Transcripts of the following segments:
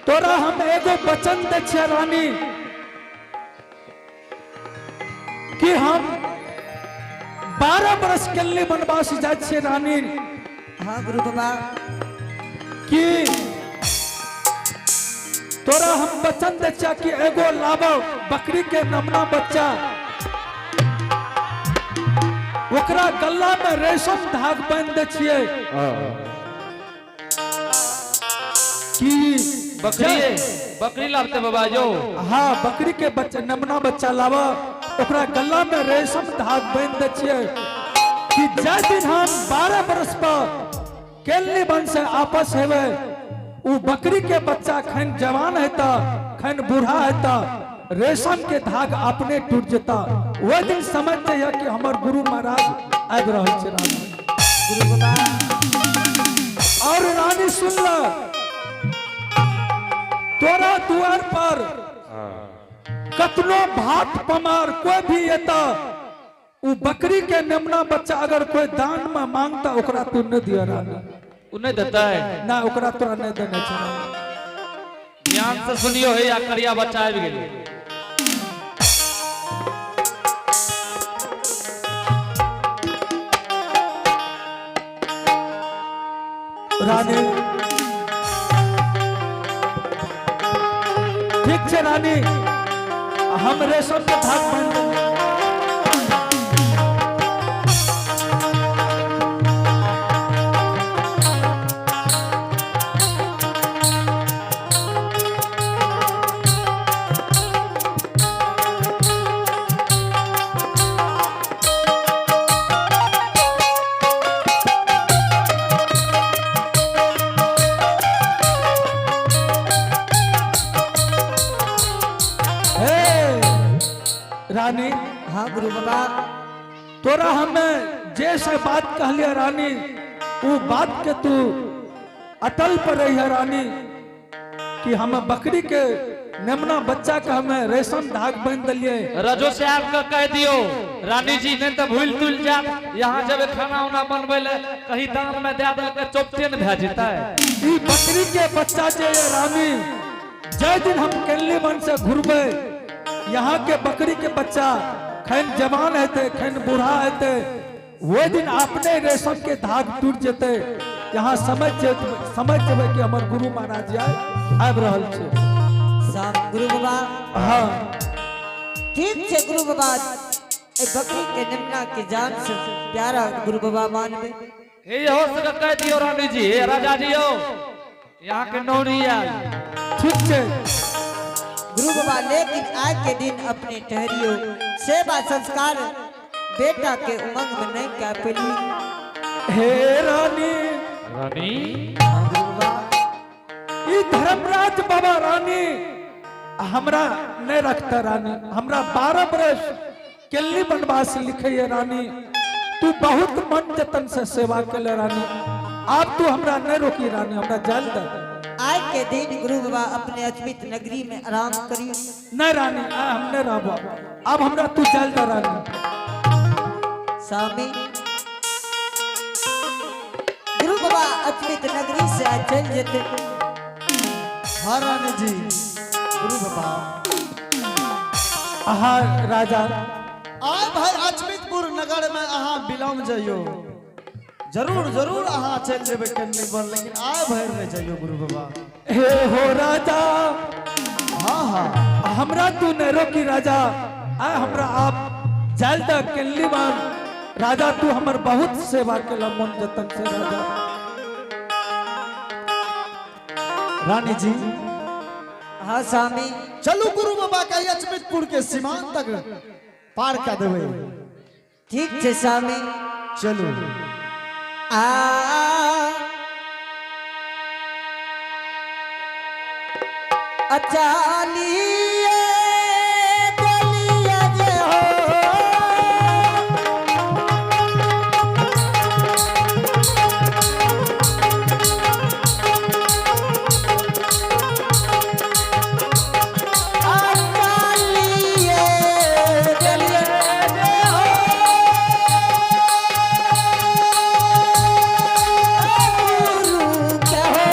तोरा हम एगो वचन दै छियै रानी कि हम 12 बरस के लिए वनवास जाइ छियै रानी। हाँ गुरु बाबा। कि तोरा हम वचन दै छियै कि एगो लाबो बकरी के नमना बच्चा, ओकरा गला में रेशम धाग बांधि दै छियै कि बकरी बकरी लाबते बाबा जो। हाँ, बकरी के बच्चा, नमना बच्चा लावा, ओकरा गला में रेशम धाग बांधि दै छियै कि जाहि दिन हम 12 बरस पर केलनी वन से आपस हेबै, उ बकरी के बच्चा खन जवान हेता खन बूढ़ा हेता, रेशम के धाग अपने टूट जेता। वह दिन समझ जइहे कि हमर गुरु महाराज आबि रहल छै रानी। गुरु बाबा। और रानी सुन ल, तोरा द्वार पर कतनो भात पमार कोई भी एता, उ बकरी के नेमना बच्चा अगर कोई दान में मांगता, ओकरा तू नहीं दिया रानी। उ नहीं देतै? ना, ओकरा तोरा नहीं देने छै रानी। ध्यान से सुनियो हे, या करिया बच्चा आबि गेलै। रानी, ठीक छै रानी, हम रेशम के धाग बांधि देबै। हे रानी। हाँ गुरु बाबा। तोरा हमें जे से बात कहलिए रानी, उ बात के तू अटल पर रही है रानी कि हम बकरी के नेमना बच्चा के हमें रेशम धाग बांधि दिलिए। रजो साहब के कह दियो रानी जी, नहीं तो भूल तुल जात। यहाँ जब खाना उना बनबै ले कहीं दान में दे देलकै, चौपटे ने भए जेतै। ई बकरी के बच्चा जे ये रानी, जय दिन हम केलनी वन से घुरबे, यहाँ के बकरी के बच्चा खैन जवान हेते खैन बूढ़ा हेते, वो दिन अपने रेशम के धाग टूट जेते। यहाँ समझ जेबै कि हमर गुरु महाराज आए आबि रहल छै। साम गुरु बाबा। हाँ। ठीक छै गुरु बाबा, ए बकरी के निमना के जान से प्यारा गुरु बाबा मानबे। हे हो सके कह दियो रानी जी, हे राजा जी हो, यहाँ के नौरी आयल। ठीक छै। गुरु बाबा, लेकिन आज के दिन अपने ठहरियो, सेवा संस्कार बेटा के उमंग में नहीं क्या पेली। हे रानी। रानी। हाँ गुरु बाबा। ई धर्मराज बाबा रानी हमरा नहीं रखता रानी, हमरा 12 बरस केलनी वनवास लिखे है रानी। तू बहुत मन जतन से सेवा केले रानी, अब तू हमरा नहीं रोकी रानी, हमरा जाल दे। आज के दिन गुरु बाबा अपने अजमित नगरी में आराम करियो। नहीं रानी, आ हम नहीं रहब, अब हमरा तू जाल दे रानी। स्वामी, गुरु बाबा अजमित नगरी से आज चल जेते। हाँ रानी जी, गुरु बाबा। आहा राजा। आय भाई अजमितपुर नगर में अहाँ बिलम जइयो, जरूर जरूर अहाँ चलि जेबै केलनी पर, लेकिन आय भरि नहि जइयो गुरु बाबा। हे हो राजा। हाँ हाँ। हमरा तू नहीं रोकी राजा, आय हमरा आप जाल दे केलनी वन राजा। तू हमर बहुत सेवा केला मन जतन से राजा। रानी जी। हाँ स्वामी। चलू गुरु बाबा के अजमितपुर के सीमान तक पार कर देबै। ठीक छै स्वामी। चलू। आ अचालिए गलिया जे हो। अचालिए गलिया जे हो, गुरु के हो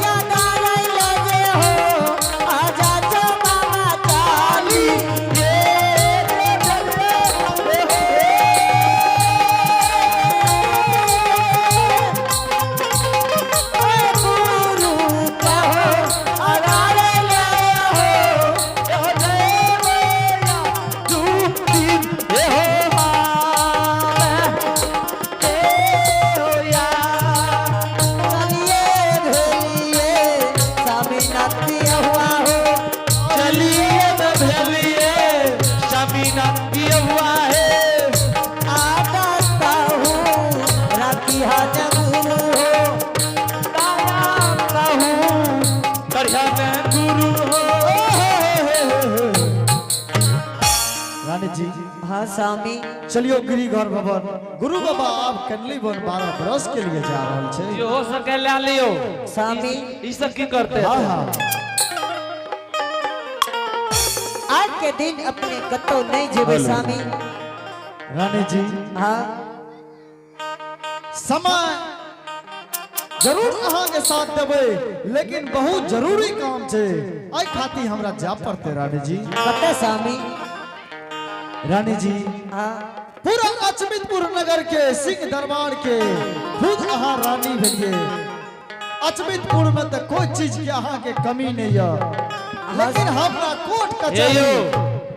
याद आइला जे हो। स्वामीनाथ पिया हुआ हो। चलिए में भेलिए स्वामीनाथ पिया हुआ है। आदत हूँ राखी हाथ गुरु हो। बढ़िया में गुरु हो। रानी जी। हाँ स्वामी। चलियो गिरी घर भवन, गुरु बाबा आप कनली वन 12 बरस के लिए जा रहल छै। यो हो सके ले लियो। स्वामी। ई सब की करते हाँ हैं? हाँ। आज के दिन अपने कतो नहीं जेबे स्वामी। रानी जी। हाँ। समय जरूर अहाँ के साथ देबै, लेकिन बहुत जरूरी काम छै, एहि खातिर हमरा जाय पड़तै रानी जी। कतऽ स्वामी? रानी जी। हाँ। पूरा अचमितपुर नगर के सिंह दरबार के खुद अहाँ रानी भेलिए। अचमितपुर में तो कोई चीज के अहाँ के कमी नहीं है, लेकिन हमरा कोर्ट हे कचहरी यो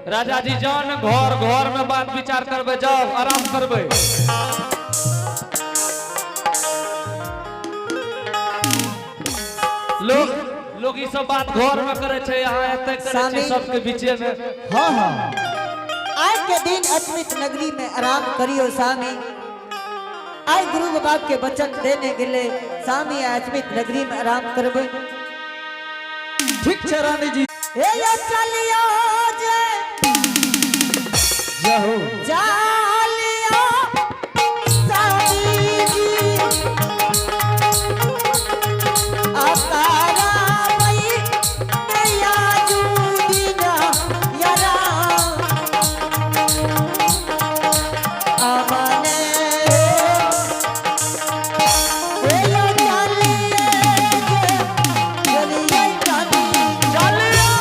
राजा जी, जान घर घर में बात विचार करबे, जाओ आराम करबे। लोग लोग ई सब बात घर में करे छै, यहाँ एते करे छै स्वामी। सबके बीचे में। हाँ हाँ। आज के दिन अचमित नगरी में आराम करियो स्वामी। आज गुरु बाबा के वचन देने गेले स्वामी, अचमित नगरी में आराम करबे। ठीक छै रानी जी। हे यो चलियो जे जय हो। जालियो स्वामी जी, अकारा मई या जूदिना यरा अमने। हे यो चलिए जे चलिए स्वामी। चलियो।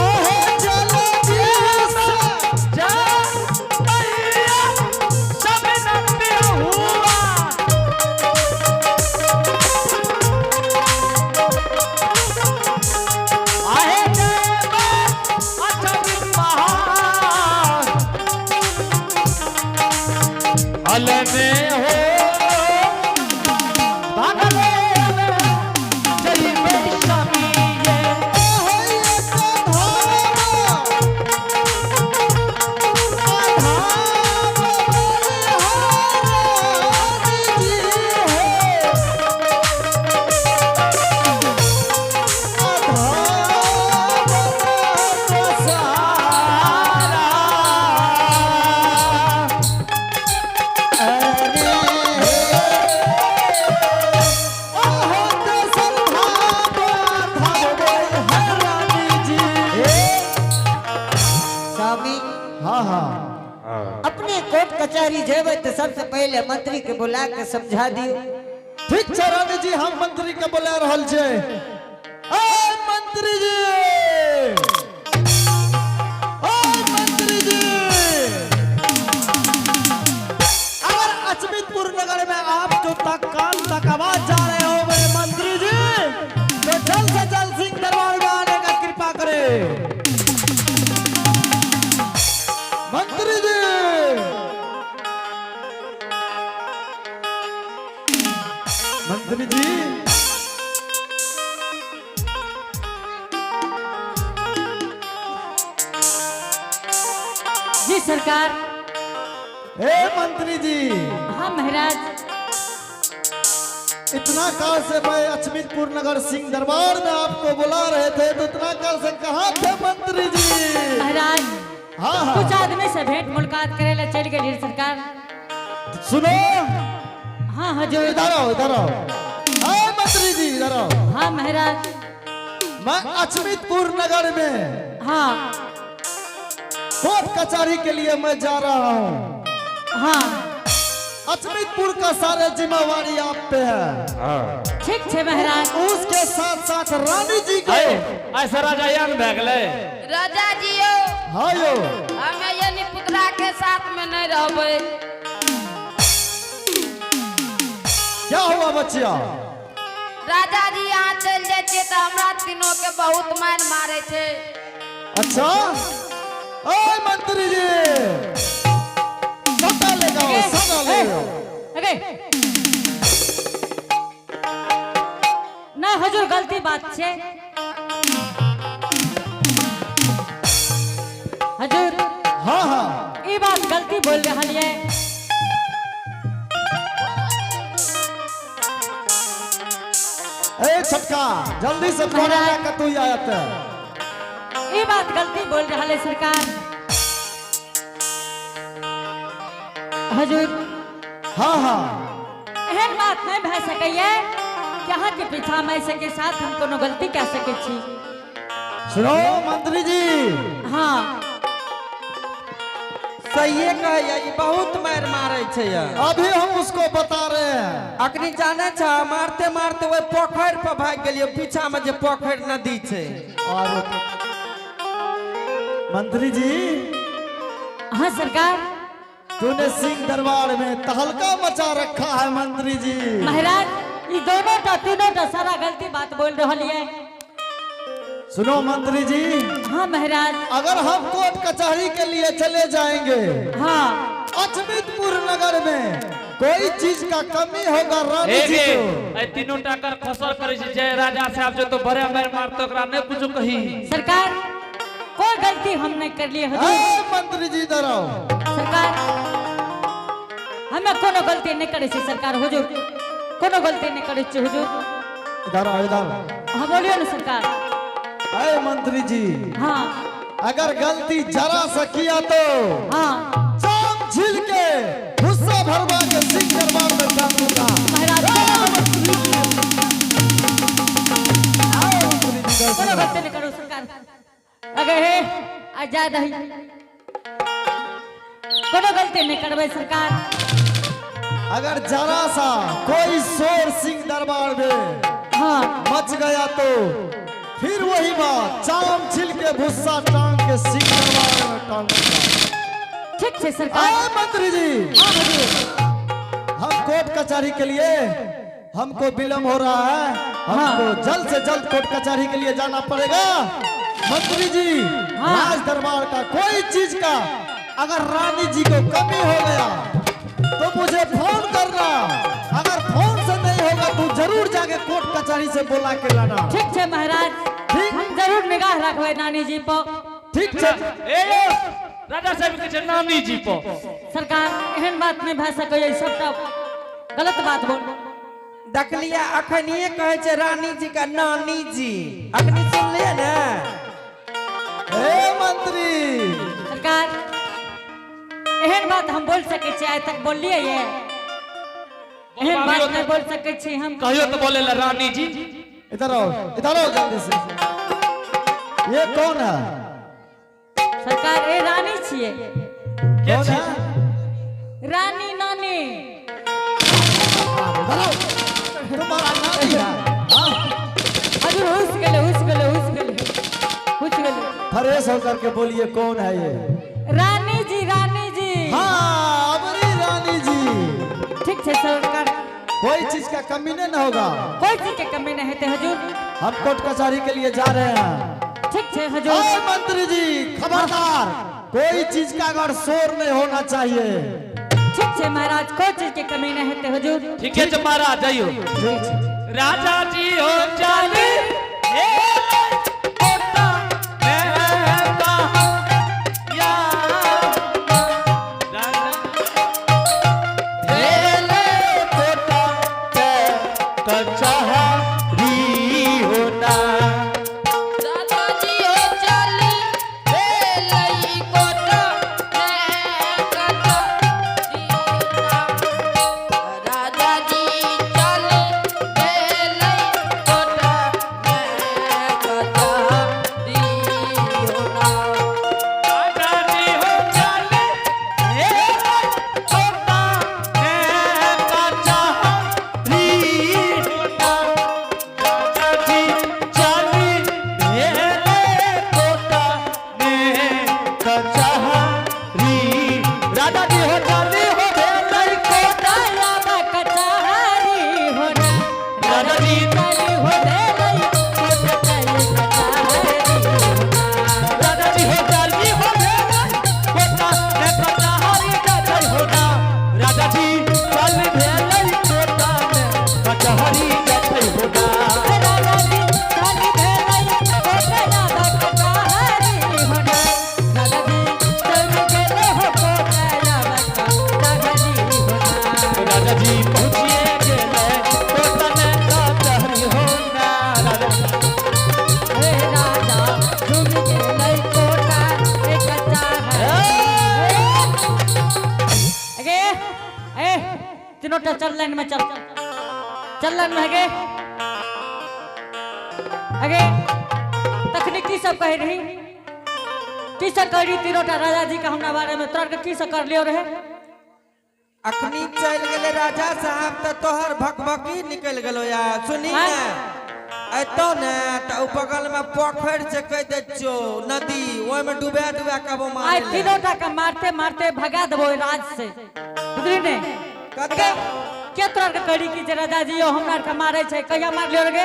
ओहो चलो जी जा मैया सब नंबे हुआ। आहे देव अचमित महान अलने हो भागले जय वैष्णवी ये। ओहो ये तो धाम आधाम रानी जी हो। आधाम सहारा। अरे ओहो दर्शन धाम धाम रानी जी। स्वामी। हाँ हाँ। अपने कोर्ट कचहरी जेबै तो सबसे पहले मंत्री के बुला के समझा दियो। ठीक छै रानी जी, हम मंत्री के बोला रहल छै। ए मंत्री जी, ओ मंत्री जी, अगर अचमितपुर नगर में आप जो तक कान तक आवाज जा रहे हो मेरे मंत्री जी, तो जल्द से जल्द सिंह दरबार में आने का कृपा करें मंत्री जी। मंत्री जी। जी सरकार। हे मंत्री जी। हाँ महाराज। इतना काल से मैं अचमितपुर नगर सिंह दरबार में आपको बुला रहे थे, तो इतना काल से कहाँ थे मंत्री जी? महाराज, हाँ हाँ। कुछ आदमी से भेंट मुलाकात करे ला चल गई सरकार। सुनो। हाँ हजूर। इधर आओ, इधर आओ। हाँ मंत्री जी, इधर आओ। हाँ महाराज। मैं अचमितपुर नगर में हाँ। कोर्ट कचहरी के लिए मैं जा रहा हूँ। हाँ। अचमितपुर का सारे जिम्मेवारी आप पे है। ठीक छे महाराज। उसके साथ साथ रानी जी के ऐसा राजा यान भए गेलै। राजा जी यौ। हाँ यो। हमे ये पुतरा के साथ में नहीं रहबै। क्या हुआ बच्चिया? राजा जी, यहाँ चलि जाइ छियै तऽ हमरा तीनों के बहुत मारि मारै छै। अच्छा, ओए मंत्री जी, सटा ले जाओ, सटा ले जाओ। अगे नहीं हुजूर गलती बात छे। हुजूर हाँ हाँ ई बात गलती बोल रहल ये। ए छटका जल्दी से कोड़ा लेकर तू आयत। ई बात गलती बोल रहल है सरकार। हुजूर हाँ हाँ एहन बात नहीं भए सकैए कि अहाँ के पीछा में के साथ हम कोनो गलती कह सकै छी। सुनो मंत्री जी। हाँ सहिए कहैया, ई बहुत मारि मारै छै यऽ। अभी हम उसको बता रहे हैं। अखनी जाने छ, मारते मारते ओहि पोखरि पर भागि गेलियो, पीछा में जे पोखरि नदी छै। और मंत्री जी। हाँ सरकार। तूने सिंह दरबार में तहलका मचा रखा है मंत्री जी। महाराज ई दोनों टा तीनों टा सारा गलती बात बोल रहल ये। सुनो मंत्री जी। हाँ महाराज। अगर हम कोर्ट कचहरी के लिए चले जाएंगे, हाँ अजमितपुर नगर में कोई चीज का कमी होगा रानी हे जी गे को। ए तीनों टाकर खसर करे छै जय राजा साहब जो तो बड़े मार मारतो ओकरा नहीं कुछ कही। सरकार कोई गलती हम नहीं कर लिए हुजूर। ए मंत्री जी इधर आओ। सरकार हमें कोनो गलती नहीं करे छी सरकार हुजूर, कोनो गलती नहीं करे छी हुजूर। इधर आओ इधर। हाँ बोलियो ना सरकार। अरे मंत्री जी। हाँ अगर गलती जरा सा किया तो हाँ चांद झील के गुस्सा भरवा के सिंह दरबार में डाल दूंगा। महाराज आओ मंत्री जी, इधर कोनो सुनो। गलती नहीं करो सरकार। अगर हे आजाद है कोनो गलती नहीं करबै सरकार। अगर जरा सा कोई शोर सिंह दरबार में हाँ मच गया तो फिर वही बात, चाम छिल के भुस्सा टांग के सिंह दरबार में टांग दूंगा। ठीक है सरकार। आए मंत्री जी। हाँ हुजूर। हम कोर्ट कचहरी के लिए हमको विलम्ब हो रहा है, हमको जल्द से जल्द कोर्ट कचहरी के लिए जाना पड़ेगा। मंत्री जी हाँ। राज दरबार का कोई चीज का अगर रानी जी को कमी हो गया तो मुझे फोन करना, अगर फोन से नहीं होगा तो जरूर जाके कोर्ट कचहरी से बुला के लाना। ठीक है महाराज। ठीक। हम जरूर निगाह रखबै नानी जी पर। ठीक है। ए यो राजा साहब के छै नानी जी पर। सरकार एहन बात नहीं भए सकैए, सबटा गलत बात बोल। देखलिए अखनिए कहै छै रानी जी का नानी जी, अखनी सुनलिए ने? ए मंत्री। सरकार एहन बात हम बोल सकै छी, आइ तक बोललिए ये एहन बात नहीं बोल सकै छी हम। कहियो तो बोले ला रानी जी। इधर आओ इधर आओ जल्दी से। ये कौन है? सरकार ए रानी छिए। के कौन छी? है? रानी नानी। इधर आओ, तुम्हारा नानी है। हाँ? हजूर हुस गेले हुस गेले हुस गेले हुस गेले। फ्रेश होकर के बोलिए कौन है ये? रानी जी रानी जी। हाँ अबरी रानी जी। ठीक है सरकार। कोई चीज का कमी नहीं ना होगा। कोई चीज के कमी नहीं होते हजूर। हम कोर्ट कचहरी के लिए जा रहे हैं। ठीक है हजूर। ओए मंत्री जी खबरदार, कोई चीज का अगर शोर नहीं होना चाहिए। ठीक है महाराज, कोई चीज के कमी नहीं होते हजूर। ठीक है महाराज जाइयो। ठीक है। राजा जी हो चले दादाजी हो चली लई कोटा राजा जी चली लई कोटा चल। तीनों टा चल लाइन में चल, चल लाइन में। अगे अगे तखनी की सब कह रही, की सब कह रही तीनों टा राजा जी का हमरा बारे में? तोरा के की सब कर लियो रहे? अखनी चल गेले राजा साहब त तोहर भकभकी निकल गेलो या। सुनी ने, एतो ने त उ बगल में पोखर छै, कह दे छो नदी, ओय में डुबा डुबा के वो आइ मारे ले। तीनों टा के मारते मारते भगा देबो ओइ राज से, बुझली ने? कते के तोरा के करी कि जे राजा जी यो हमरा के मारे छै? कहिया मार लियो रे,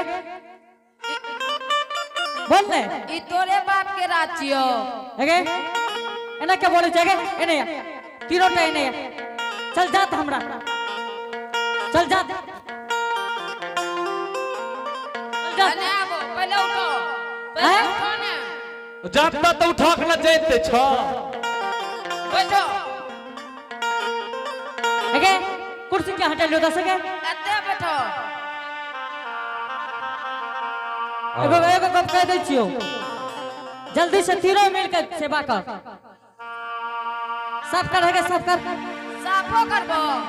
बोल ने। ई तोरे बाप के राज छियो। अगे एना के बोले छै? अगे एने आ, तीनों टा एने आ। चल जात हमरा, चल जात, चल जात। ने आबो, पहिले उठो, पहिले। हैं? उठो ने। जाता तऽ उठा के न जैते छ। बैठो। अगे कुर्सी के हटा लियो दस अगे। एते बैठो। एगो एगो गप कह दै छियो, जल्दी से तीनों मिल के सेवा कर, साफ कर, अगे साफ कर। साफो करबो।